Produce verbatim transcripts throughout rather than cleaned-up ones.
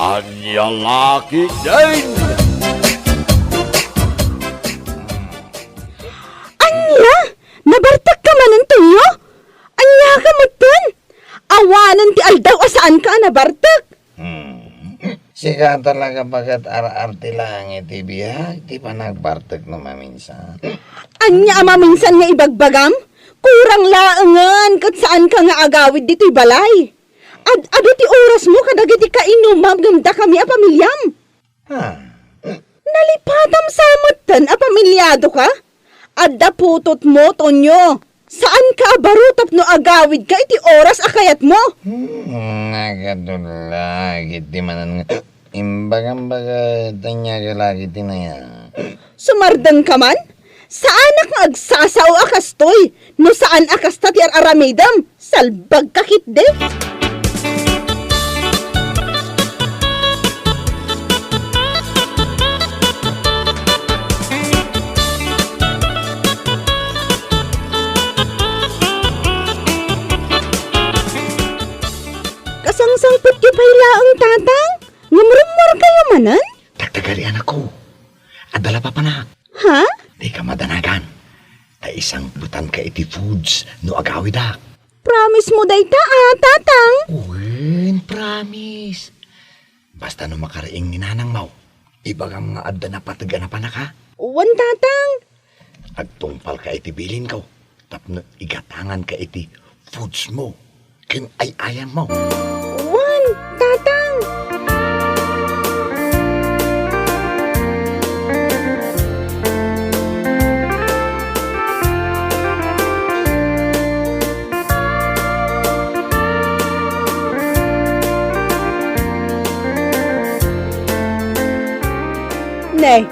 Ania la ketdin? Ania? Nabartekka manen, Tonyo? Aniaka metten? Awanen ti aldaw a saanka a nabartek. Hmm. Sika talaga baket ar-arte laeng iti biag ti panagbartek no maminsan. Ania a maminsan nga ibagbagam? Kurang laengen ket saanka nga agawid ditoy balay. Ad-adu ti orasmo kadagiti kainumam ngem dakami a pamiliam. Ha? Nalipatam sa metten a pamiliadoka? Adda putotmo, Tonyo. Saanka a baro tapno agawidka iti oras a kayatmo. Hmm, nagadu la, ket di manen nga imbagam baga tanya ka lagi ti naya. Sumardengka man? Saanak nga agsasao a kastoy, no saan a kasta ti ar-aramidem. Salbagka ketdi! Kasangsangpetyo pay laeng, Tatang? Ngem rummuarkayo manen? Dagdagarianakko. Adda la papanak. Ha? Dika madanagan. Ta isangpetanka iti foods no agawidak. Promise mo dayta, a, Tatang? Wen, promise. Basta no makariing ni nanangmo, ibagam nga adda napateg a napanak, ha? Wen, Tatang. Agtungpalka iti bilinko tapno igatanganka iti foodsmo ken ay-ayanmo. Wen, Tatang! Ne,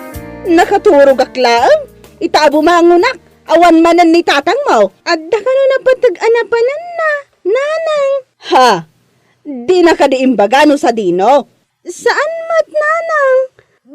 nakaturogak laeng. Ita a bumangonak, awan manen ni tatangmo. Adda kano napateg a napananna, nanang? Ha? Dina kadi imbaga no sadino? Saan met, nanang.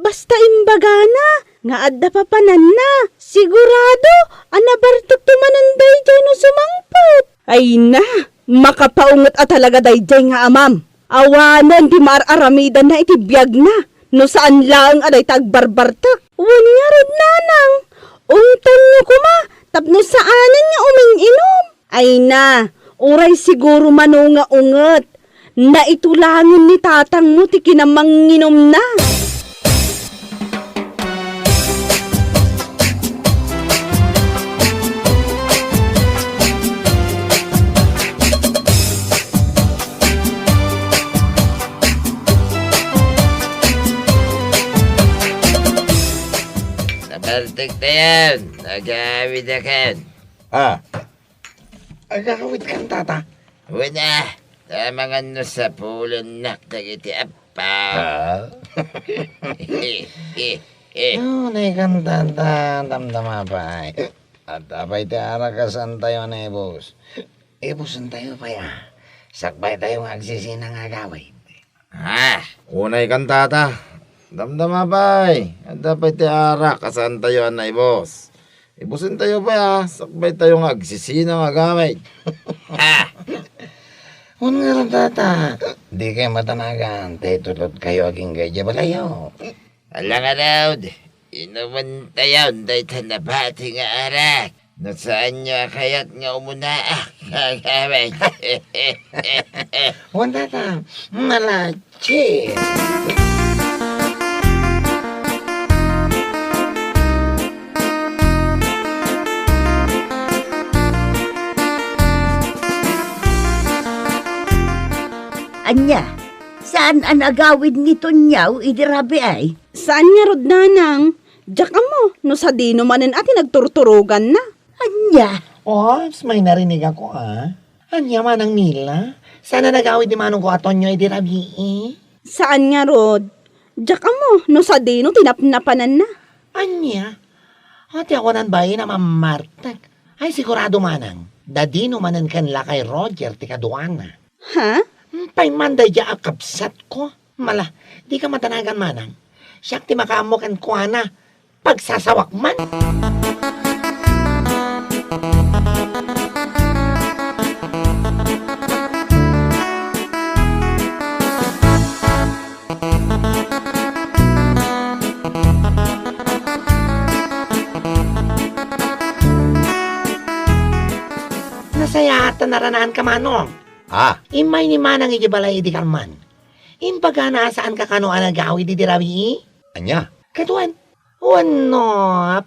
Basta imbagana nga adda papananna. Sigurado a nabartekto manen daydiay no sumangpet. Ay na, makapaunget a talaga daydiay nga amam. Awanen ti maar-aramidanna iti biagna no saan laeng a dayta agbarbartek. Wen ngarud, nanang, ungtanyo koma tapno saanen nga uming-inom. Ay na, uray siguro mano nga unget. Naitulangen ni tatangmo ti kinamanginomna. Nabartektayon, agawidakan. Ah, agawidkan, tata? Wen a, ta mangan no sapulennak dagiti appaw. Ah? Unay kan, tata, damdama pay. Adda pay ti arak a saantayo a naibus. Ibusentayo pay a sakbaytayo nga agsisina nga agawid. Ah, unay kan, tata. Damdama pay, adda pay ti arak a saantayo a naibus. Ibusentayo pay a sakbaytayo nga agsisina nga agawid. Ah! Wen ngarud, tata, dikay madanagan ta itulodkayo agingga idiay balayyo. Ala ngarud, inumentayon dayta nabati nga arak. No saanyo a kayat nga umunaak nga agawid. Wen, tata, mala, cheers! Ania, saan a nagawid ni Tonyao idi rabii? Saan ngarud, nanang. Diak ammo no sadino manen a ti nagturturoganna. Ania? Oops, may narinigakon, a. Ania, Manang Mila? Saan a nagawid ni manongko a Tonyo idi rabii? Saan ngarud. Diak ammo no sadino ti napnapananna. Ania? A, ti awanan bain a mammartek. Ay, sigurado, Manang. Dadino manen ken lakay Roger ti kaduana. Ha? Pay man daydiay a kabsatko. Mala, dika madanagan, Manang. Siak ti makaammo kenkuana. Pagsasawak man. Naranaanka, Manong. Ah. Immay ni Manang idiay balay idi Carmen. Imbagana a saanka kano a nagawid idi rabii? Ania? Kaduan. Wenno,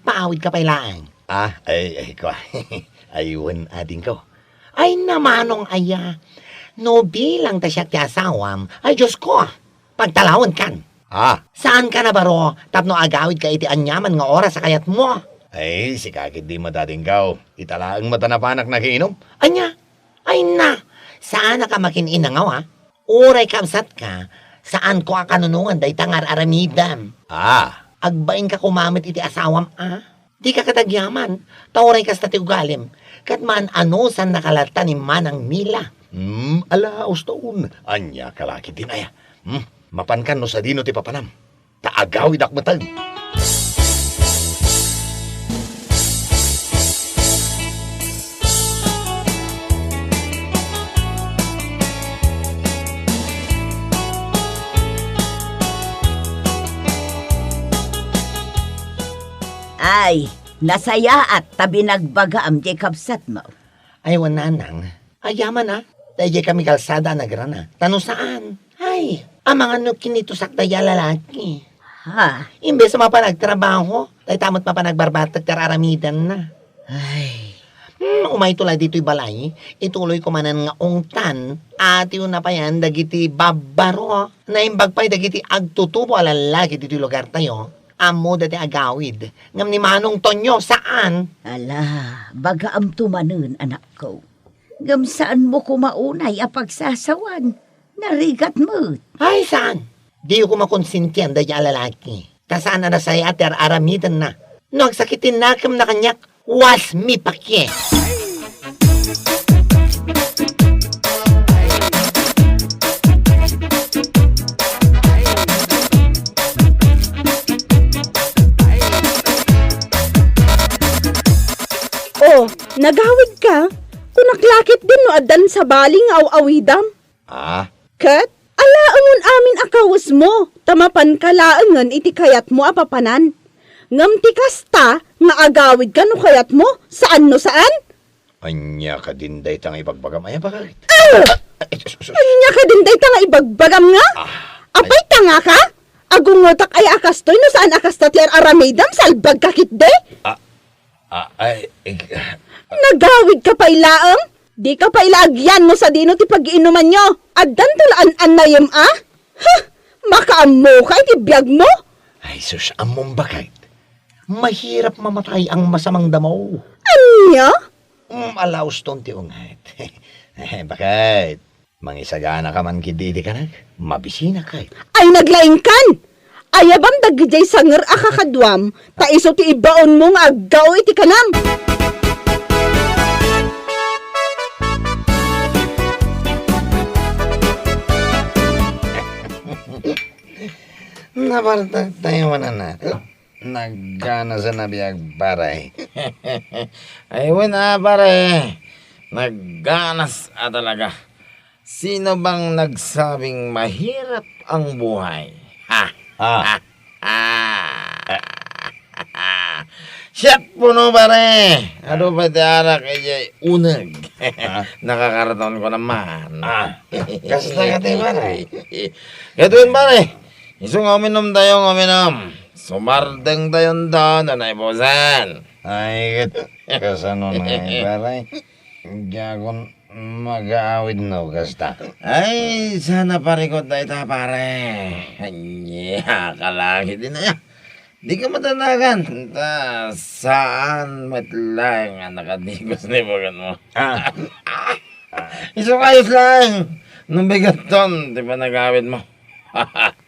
paawidka pay laeng. Ah, ay, ay, kua. Ay, wen, adingko. Ay, na, Manong aya. No bilang ta siak ti asawam, ay, Diosko, pagtalawenkan. Ah. Saanka na baro tapno agawidka iti aniaman nga oras a kayatmo? Ay, sika ketdi, adingko. Ita laeng met a napanak nakiinom. Ania? Ay na, saanak a makin-inangaw, a? Uray kabsatka, saanko a kanunongan dayta nga ar-aramidem. Ah. Agbainka koma met iti asawam, a? Dika kadagyaman, ta uray kasta ti ugalim, ket maan-anusannaka latta ni Manang Mila. Hmm, ala, uston. Ania ka la ketdin aya? Hmm, mapankan no sadino ti papanam. Ta agawidak metten. Ay, nasayaat ta binagbagaam ti kabsatmo. Ay, wen, Nanang. Ayaman, a, ta idiay kami kalsada a nagrana. Ta no saan, ay, amangan no kinitusak dayta a lalaki. Ha? Imbes a mapan agtrabaho, dayta met mapan agbarbatek ti ar-aramidenna. Ay. Hmm, umayto la ditoy balay, ituloyko manen nga ungtan, atiwna payen dagiti babbaro. Naimbag pay dagiti agtutubo a lallaki ditoy lugartayo. Ammoda ti agawid, ngem ni Manong Tonyo, saan. Ala, bagaamto manen, anakko. Ngem saanmo koma unay a pagsasawan. Narigat met. Ay, saan? Diyok koma konsintian dayta a lalaki. Ta saan a nasayaat ti ar-aramidenna. No agsakit ti nakemna kaniak, was mipakye. Oh, nagawidka? Kunak la ketdin no addan sabali nga aw-awidam. Ah? Ket, alaemon amin a kawesmo, ta mapanka laengen iti kayatmo a papanan. Ngem ti kasta nga agawidka no kayatmo, saan no saan? Ania kadin dayta nga ibagbagam? Ay, bakit? Ah! Ay, sus, sus. Ania kadin dayta nga ibagbagam nga? Ah, apay, ay, tangaka? Agungetak aya a kastoy no saan a kasta ti ar-aramidam, salbagka ketdi? Ah, ah, ay, ig-, Nagawidka pay laeng? Dika pay la agyan no sadino ti pag-iinumanyo. Addanto la an-annayem a? Huh! Makaammoka iti biagmo? Ay, sus, ammom, bakit? Mahirap mamatay ang masamang damo. Ania? Mm, ala, uston ti unget. Eh, bakit? Mangisaganaka man ketdi iti kanak? Mabisinak, ay. Ay, naglaingkan! Ayabam dagidiay sanger a kakaduam, ta isu ti ibaonmo nga aggao iti kanam. Nabartak tayo, manana. Nagganas a nabiag, pare. Ay, wen a, pare. Nagganas a talaga. Sino bang nagsabing mahirap ang buhay? Ha? Ah. Ha? Ha? Siak puno, pare. Adu pay ti arak idiay uneg. Ah. Nakakarton ko naman. Ah. Kasta ka ti, pare. Kaduin, pare. Isu nga uminom tayo, nga uminom. Sumardeng tayo da, no naipusan. Ay, ket kasano na nga, pare? Diakon mag-aawid no kasta. Ay, sana parikot dayta, pare. Ania ka la ketdin aya. Dika madanagan. Ta saan met laeng a nakadigos ni baganmo. Ah. Isu kayat laeng. No bigatton ti panagawidmo.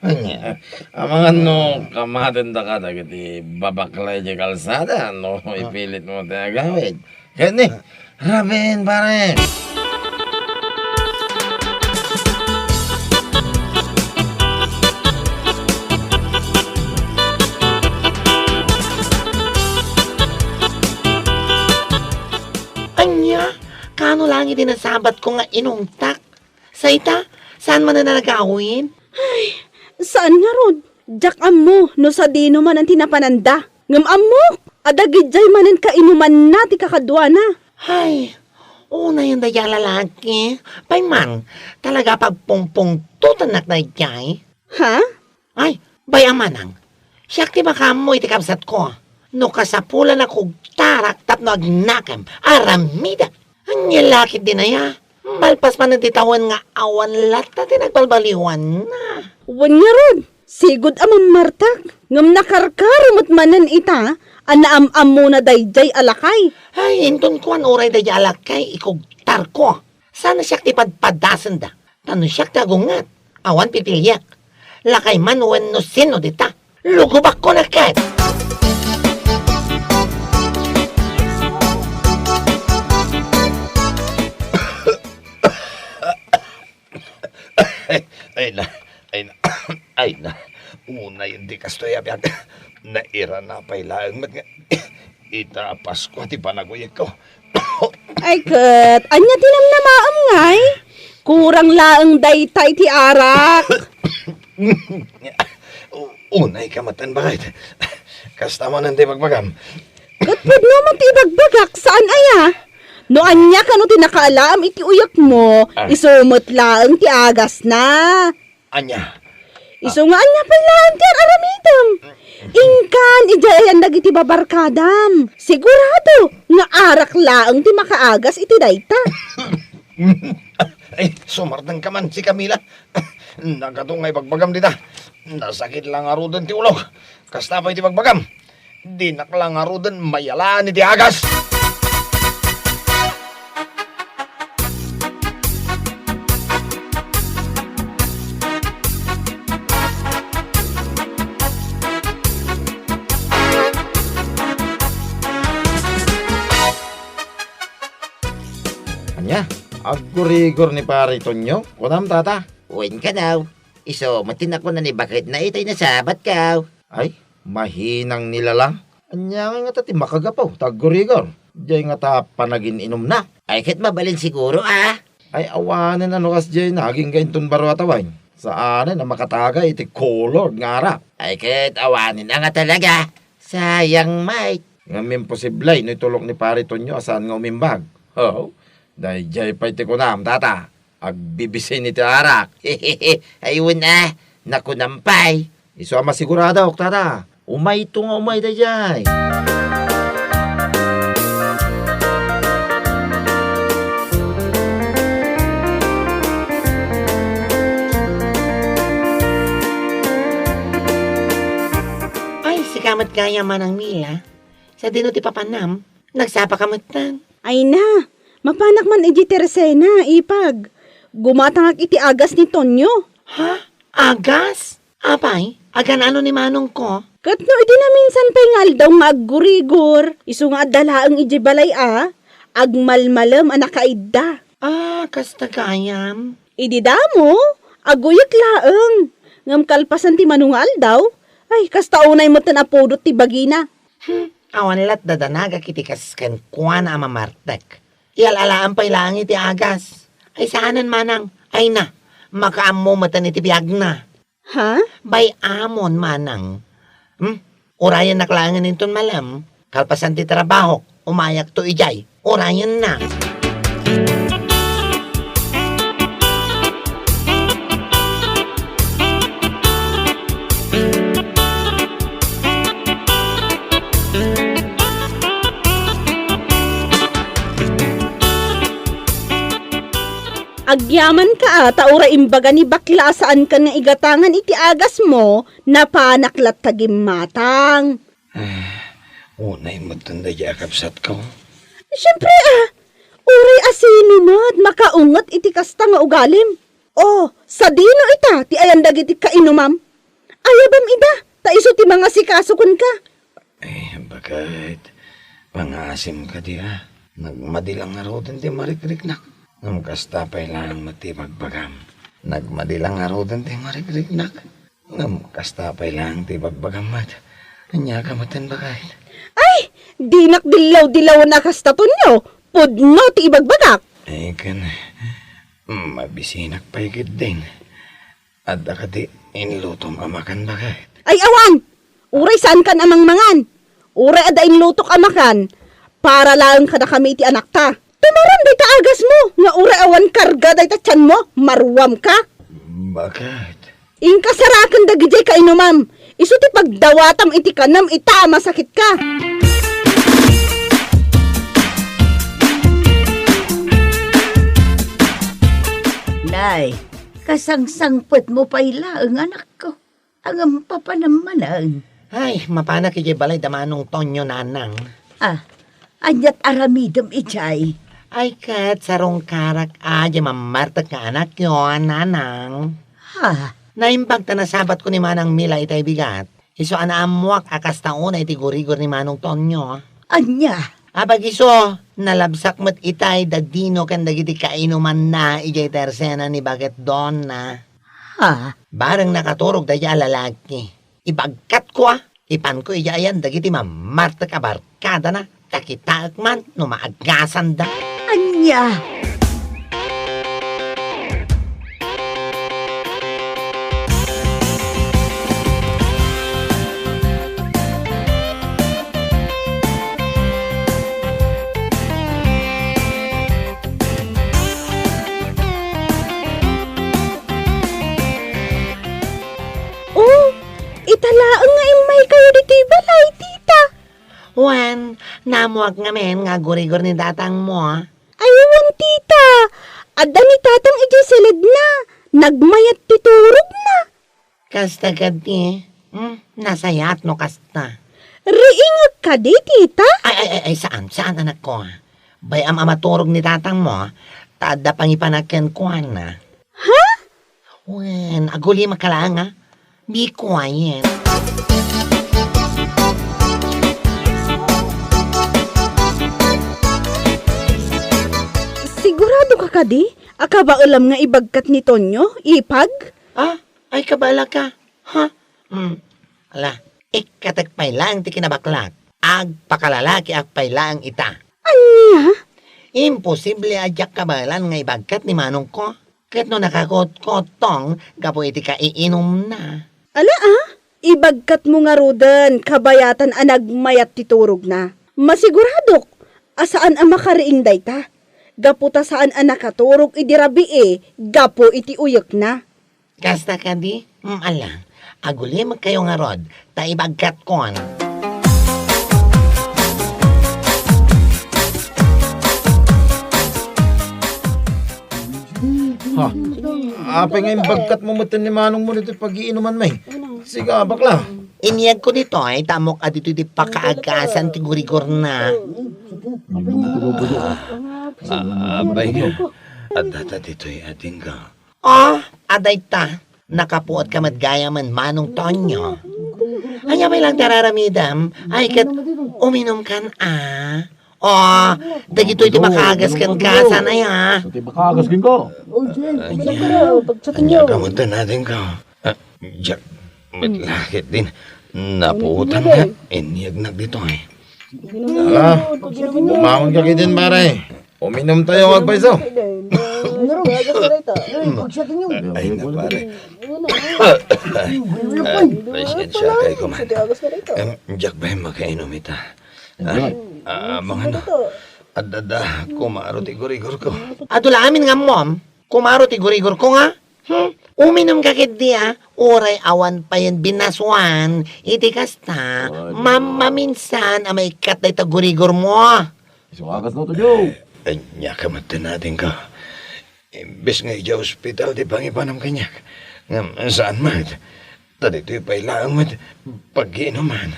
Ania? Amangan no kamatendaka dagiti babakla idiay kalsada no ipilitmo ti agawid. Ket ni, rabiin, pare. Ania? Kano laeng iti nasabatko nga inungtak? Sa ita, saan manen a nagawid? Ay, saan ngarud? Diak ammo no sadino manen ti napananda. Ngem ammok a dagidiay manen kainumanna ti kakaduana. Ay, Unayen daydiay a lalaki. Pay man, talaga pagpungpungtotennak daydiay. Ha? Ay, bay-am manang. Siak ti makaammo iti kabsatko. No kasapulan a kugtarak tapno agnakem, aramidek. Ania la ketdin aya? Malpas man iti tawen nga awan latta ti nagbalbaliwanna. Wen ngarud, sigud a mammartek, ngem nakarkaro met manen ita a naam-ammona daydiay a lakay. Ay, inton kuan uray daydiay a lakay, ikugtarko. Saan a siak ti padpadasenda. Ta no siak ti agunget, awan pipiliek. Lakay man wenno sino dita, lugobakko na ket. Ay, ay na, ay na, ay na. Unayen ti kastoy a biag. Nairana pay laeng met nga ita a Paskua ti panaguyegko. Ay ket, ania ti namnamaem ngay? Kurang laeng dayta iti arak. U-, unay ka met, baket. Kasta manen ti bagbagam. Ket pudno met ti ibagbagak, saan aya? No ania kano ti nakaalaem iti uyekmo, Ah. isu met laeng ti agasna. Ania? Isu nga ania pay laeng ti ar-aramidem? Inkan idiay ayan dagiti babarkadam. Sigurado nga arak laeng ti makaagas iti dayta. Ay, sumardengka man, si Camila. Nagadu nga ibagbagam dita. Nasakit la ngaruden ti ulok. Kasta pay ti bagbagam. Dinak la ngaruden mayalaan iti agas. Ania? Aggurigor ni Pari Tonyo? Kunam, tata? Wen kano. Isu met ti nakuna ni baketna itay nasabatko. Ay, mahinang ni Lalang. Ania ngay ngata ti makagapu ta aggurigor? Diay ngata panagin-inumna. Ay, ket mabalin siguro, a. Ay, awanen a no kasdiay nagingga inton baro a tawen. Saanen a makatagay iti colored nga arak. Ay, ket awanen a nga talaga. Sayang, Mike. Ngem imposible no itulok ni Pari Tonyo a saan nga umimbag. Ho, daydiay pay ti kunam, tata. Agbibisin iti arak. Ay, wen a, nakunam pay. Isu a masiguradok, tata. Umayto nga umay daydiay. Ay, sika met gayam, Manang Mila. Sadino ti papanam? Nagsapaka metten. Ay na, mapanak man idiay tersena, ipag. Gumatangak iti agas ni Tonyo. Ha? Agas? Apay, agan-ano ni manongko? Ket no idi naminsan pay nga aldaw nga aggurigor, isu nga adda laeng idiay balay a, agmalmalem a nakaidda. Ah, kasta gayam. Idi damo, aguyek laeng. Ngem kalpasan ti mano nga aldaw, ay, kasta unay metten a pudot ti bagina. Hmm, awan lat dadanagak iti kas kenkuana a mamartek. Iyal-alaam pay laeng iti agas. Ay, saanen manang. Ay na, makaammo metten iti biagna. Ha? Bay-amon, manang. Hmm? Urayennak laengen inton malem. Kalpasan ti trabahok, umayakto idiay. Urayenna. Agyamanka a, ta uray imbaga ni bakla a saankan nga igatangan iti agasmo, napanak latta gimmatang. Ah, unay metten daydiay a kabsatko. Siempre a, uray a sino met makaunget iti kasta nga ugalim. O, sadino ita ti ayan dagiti kainumam? Ayabam ida, ta isu ti mangasikaso kenka. Eh, baket, pangasim kadi a. Nagmadi la ngaruden ti marikriknak. Ngem kasta pay laeng met ti ibagbagam. Nagmadi la ngaruden ti marikriknak. Ngem kasta pay laeng ti ibagbagam met. Ania ka metten, baket? Ay, dinak dillaw-dillawen a kasta, Tonyo. Pudno ti ibagbagak. Ay, ken, mabisinak pay ketdin. Adda kadi inlutom a makan, baket? Ay, awan! Uray saankan a mangmangan. Uray adda inlutok a makan, para laeng kadakami iti anakta. Tumaram dayta agasmo, nga uray awan karga dayta tianmo, maruamka. Bakit? Inka saraken dagidiay kainumam. Isu ti pagdawatam iti kanam ita a masakitka. Nay, kasangsangpetmo pay laeng, anakko. Ngem papanam manen. Ay, mapanak idiay balay da Manong Tonyo, nanang. Ah, aniat aramidem idiay? Ay, ket sarungkarak a diay mammartek nga anakyo, nanang. Ha? Naimbag ta nasabatko ni Manang Mila itay bigat. Isu a naammoak a kasta unay ti gurigor ni Manong Tonyo. Ania? Apag isu, nalabsak met itay da Dino ken dagiti kainumanna idiay tersena ni Baket Donna. Ha? Bareng nakaturog daydiay a lalaki. Ibagkatko a, ipanko idiay ayan dagiti mammartek a barkadana, ta kitaek man no maagasanda. Ania? Oh, ita laeng nga immaykayo ditoy balay, tita. Wen, naammoak ngamin nga gurigor ni tatangmo. Ay, wen, tita. Adda ni tatang idiay siledna. Nagmayat ti turogna. Kasta kadi, hmm, nasayaat no kasta. Riingek kadi, tita? Ay, ay, ay, ay, saan, saan, anakko. Bay-am a maturog ni tatangmo, ta adda pangipanak kenkuana. Ha? Wen, agulimekka laeng, a. Be quiet. Siguradoka kadi a kabaelam nga ibagkat ni Tonyo, ipag? Ah, ay kabaelaka? Ha? Hmm. Ala, ikkatek pay laeng ti kinabaklak. Agpakalalakiak pay laeng ita. Ania? Imposible a diak kabaelan nga ibagkat ni manongko. Ket no nakakutkotong gapu iti kaiinumna. Ala, a? Ibagkatmo ngaruden, kabayatan a nagmayat ti turogna. Masiguradok a saan a makariing dayta. Gapu ta saan a nakaturog idi rabii gapu iti uyekna. Kasta kadi? Mm, ala, agulimekkayo ngarud, ta ibagkatkon. Ha? Apay nga imbagkatmo metten ni manongmo ditoy pagiinumanmi? Siga, bakla. Iniyagko ditoy, ta ammok a ditoy ti pakaagasan ti gurigorna. Ah, apay nga, adda ta ditoy, adingga. Oh, adayta. Nakapuotka met gayamen, Manong Tonyo. Ania pay laeng ti araramidem? Ay, ket uminumkan, a. Oh, dagitoy ti makaagas kenka, saan aya? Ti makaagas kenka. Ania? Ania ka met, adingga? Ah, diak met la ketdin. Napuotan nga, iniyagnak ditoy. Ah, bumangon ka ketdin, pare. Uminum tayo, agpayso. Ay, na, pare. Ay, pasensya kayo, kuman. Em, diak pay makainom ita. Ah, ah, mga ano? Adda, adda, kumaro ti gurigor ko. Adu la amin nga ammom. Kumaro ti gurigor ko nga. Hmm? Uminum ka ketdi, a. Uray awan payen binasuan, iti kasta, mammaminsan a maikkat dayta gurigor mo. Isu nga kasta to, Joe. Ania ka met, adingga. Imbes nga idiay ospital ti pangipanam kaniak, ngem saan met. Ta ditoy pay laeng met pagiinuman.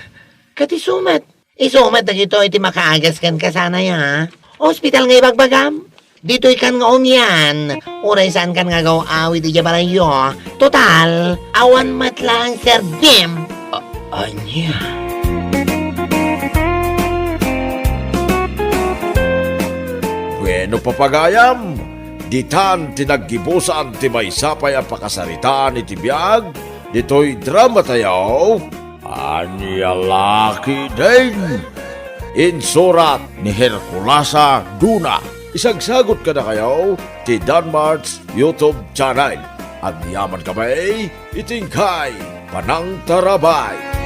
Ket isu met. Isu met dagitoy ti makaagas kenka, saan aya? Ospital nga ibagbagam? Ditoy kan nga umian. Uray saan kan nga agaw-awid idiay balayyo. Total, awan met laeng serbim. A-, ania? Bueno, papagayam, ditan ti naggibusan ti maysa pay a pakasaritaan iti biag ditoy drama tayo. Ania la ketdin? Insurat ni Herculasa Duna. Isagsagut kadakayo ti Danmart's YouTube channel. Agyamankami iti inkay panangtarabay.